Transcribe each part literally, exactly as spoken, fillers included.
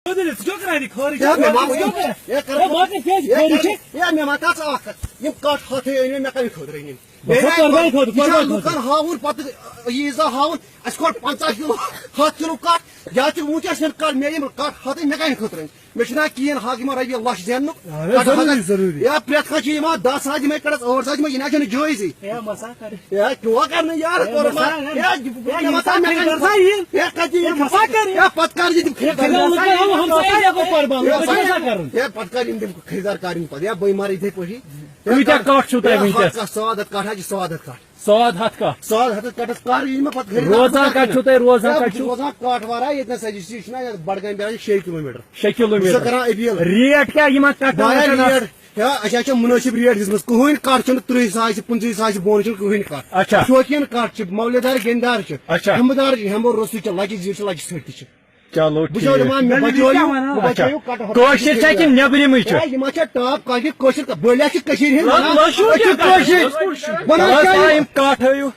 خٲرٕے، ژٕ چھُکھ کران یہِ خٲرٕے؟ ہے، مےٚ ما ژٕ چھُکھ کران؟ ہے، کَرٕ ہے، باقٕے کیٛازِ ہے، خٲرٕے کَرٕ، چھِ؟ ہے، مےٚ ما کَتھ ژٕ اَکھ کَتھ؟ یِم کَٹھ ہَتھٕے أنۍ مےٚ، مےٚ کَمہِ خٲطرٕ أنۍ یِم؟ دوٚپمَے، مےٚ کوٚر بَے خٲطرٕ، یہِ کوٚر چھا بَے لُکَن خٲطرٕ۔ ہاوُن پَتہٕ، یہِ ییٖژاہ ہاوُن، اَسہِ کوٚر پنٛژاہ کِلوٗ، ہَتھ کِلوٗ کَٹھ، یا تہِ وٕنکٮ۪س چھِنہٕ کَٹھ، مےٚ یِم کَٹھ ہَتھٕے مےٚ کَمہِ خٲطرٕ أنۍ؟ مےٚ چھُنہ کِہیٖنۍ حق یِمَن رۄپیہِ لَچھ زیننُک۔ اَہَن حظ، کَٹھ ضروٗری، ہَتھ، ضروٗری۔ یا پرٛٮ۪تھ کانٛہہ چھُ یِوان دَہ ساس دِمَے کَٹھَس، ٲٹھ ساس دِمَے، یہِ نہ چھُنہٕ جٲیزٕے۔ ہے، مسا کَر۔ ہے، کیوں کَرنہٕ یار، ہے، کوٚر مسا ما؟ کَر۔ ہے، یہِ، ہے، یہِ یہِ مسا مےٚ کَرِ کَرِ۔ سا یہِ۔ ہے، کَتہِ یہِ ہے، مسا کَرِ۔ ہے، پَتہٕ کَر یہِ تِم کھیٚے ہے، کَرِ۔ لوٗکھ کَرن ہمسایہِ ہٮ۪کو قۄربان، ہے، لوٗکَن چھِ مسا آسان کَرُن۔ ہے، پَتہٕ کَر یِم تِم خریٖدار کَرٕنۍ پَتہٕ؟ ہے، بہٕ مَرٕ یِتھَے پٲٹھی۔ ہے، کۭتیٛاہ کَٹھ چھِو تۄہہِ ہے، وٕنکیٚس؟ ہَتھ کَٹھ، ساد ہَتھ کَٹھ حظ چھِ ساد ہَتھ کَٹھ۔ ساد ہَتھ کَٹھ؟ ساد ہَتھ کَٹھَس کَر یی مےٚ پَتہٕ خریٖدار؟ روزان کَتہِ چھِو تُہۍ؟ روزان ہے، کَتہِ بہٕ چھُس چھِو؟ روزان کاٹھوارہ، ییٚتہِ نَس حظ، یہِ چھُنہ یَتھ بَڈگامہِ پٮ۪ٹھ شیٚیہِ کِلوٗ میٖٹر۔ شےٚ کِلوٗ میٖٹر۔ بہٕ چھُسو کَران أپیٖل۔ ریٹ کیٛاہ یِمَن کَٹھَن واریاہ کَٹھَن؟ ریٹ۔ ہے، اَسہِ حظ چھِ مُنٲسِب ریٹ دِژمٕژ۔ کٕہٕنۍ کَٹھ چھُنہٕ تٕرٛہ ساس، پٕنٛژٕہ ساس بۄن چھُنہٕ کٕہٕنۍ کَٹھ۔ اچھا۔ شوقیٖن کَٹھ چھِ، مولے دار، گیٚنٛدۍ دار چھِ، اچھا۔ ہٮ۪مبہٕ دار چھِ، ہٮ۪مبہٕ روٚستُے چھِ، لَچہِ زیٖٹھ چھِ، لَچہِ ژھٔٹۍ تہِ چھِ۔ چلو، بہٕ چھُسو ٹھیٖک۔ دَپان، مےٚ نہ، یہِ بچٲیِو، کیٛاہ وَنان؟ مےٚ اچھا۔ بچٲیِو کَٹہٕ ہَتھ کٲشِر چھا کِنہٕ نیٚبرِمٕے چھِ؟ ہے، یِم ہا چھِ ٹاپ کالٹی کٲشِر کَٹھ۔ بٔلۍ ہا چھِ کٔشیٖرِ ہِنٛدۍ لَگ-، وَنان، لَگ چھُو أسۍ چھِ کیٛاہ کَران؟ کٲشِر۔ وَنان تَلہٕ حظ کیٛاہ آ یہِ؟ یِم کَٹھ ہٲیِو۔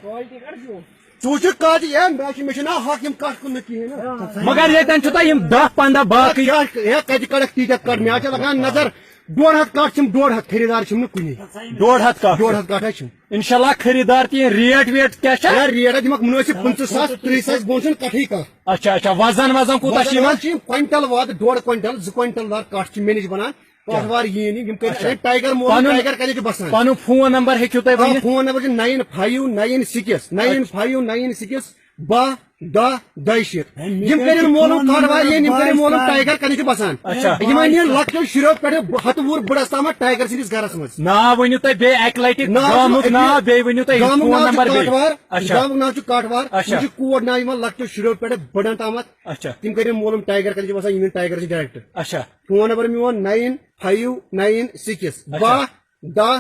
ژٕ وٕچھُکھ کَٹھ، ہے، مےٚ چھِ، مےٚ چھُنہ حق یِم کَٹھ کٕننہٕ کِہیٖنۍ نہٕ۔ مگر ییٚتٮ۪ن چھُ تۄہہِ یِم دَہ پنٛداہ باقٕے۔ کیٛاہ، ہے، کَتہِ کَڑَکھ تیٖتیٛاہ کَٹھ؟ مےٚ حظ چھِ لَگان نظر، ڈۄڈ ہَتھ کَٹھ چھِم، ڈۄڈ ہَتھ خریٖدار چھِم نہٕ کُنی۔ ڈۄڈ ہَتھ کَٹھ؟ ڈۄڈ ہَتھ کَٹھ حظ چھِم۔ اِنشاءاللہ خریٖدار تہِ یِن۔ ریٹ ویٹ کیٛاہ چھےٚ؟ ہے، ریٹ حظ دِمَکھ مُنٲسِب، پٕنٛژٕہ ساس، تٕرٛہ ساس بۄن چھُنہٕ کَٹھٕے کانٛہہ۔ اچھا، اچھا، وزن وزن کوٗتاہ چھُ وزن یِمن؟ حظ چھِ یِم کوینٹل واد، ڈۄڈ کوینٹل، زٕ کوینٹل دار کَٹھ چھِ مےٚ نِش بنان۔ کَٹھ وار یِیِن یِم، یِم کٔرِتھ اچھا۔ اَسہِ ٹایگر مول، پنُن، ٹایگر کَتہِ چھُ بسان؟ پنُن فون نمبر ہیٚکِو تُہۍ آ، ؤنِتھ؟ فون نمبر چھُ nine five nine six, nine five nine six, باہ، دَہ، دۄیہِ شیٖتھ۔ یِم کٔرِن مولوٗم کَٹھ وار یِیِن، یِم کٔرِن مولوٗم ٹایگر کَتہِ چھُ بسان؟ اچھا۔ یِمن یِن لۄکٹیو شُریو پٮ۪ٹھٕ ہَتہٕ وُہُر بٕڑَس تامَتھ ٹایگر سٕنٛدِس گرس منٛز۔ ناو ؤنِو تُہۍ بیٚیہِ اَکہِ لَٹہِ، ناو چھُ گامُک أکیاہ، ناو، بیٚیہِ ؤنِو تُہۍ گامُک فون ناو چھُ نمبر بیٚیہِ۔ کَٹھ وار، اچھا۔ گامُک ناو چھُ کَٹھ وار۔ اچھا۔ یہِ چھُ کوڈ ناو یِوان لۄکٹیو شُریو پٮ۪ٹھٕ بٕڑَن تامَتھ۔ اچھا۔ تِم کٔرِن مولوٗم ٹایگر کَتہِ چھُ بسان، یِم یِن ٹایگر سٕنٛدِس ڈایریکٹ۔ اچھا۔ فون نمبر میون ناین فایو ناین سِکِس، اچھا۔ باہ، دَہ،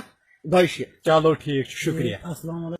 دۄیہِ شیٖتھ۔ چلو ٹھیٖک چھُ، شُکریہ۔ السلام علیکم۔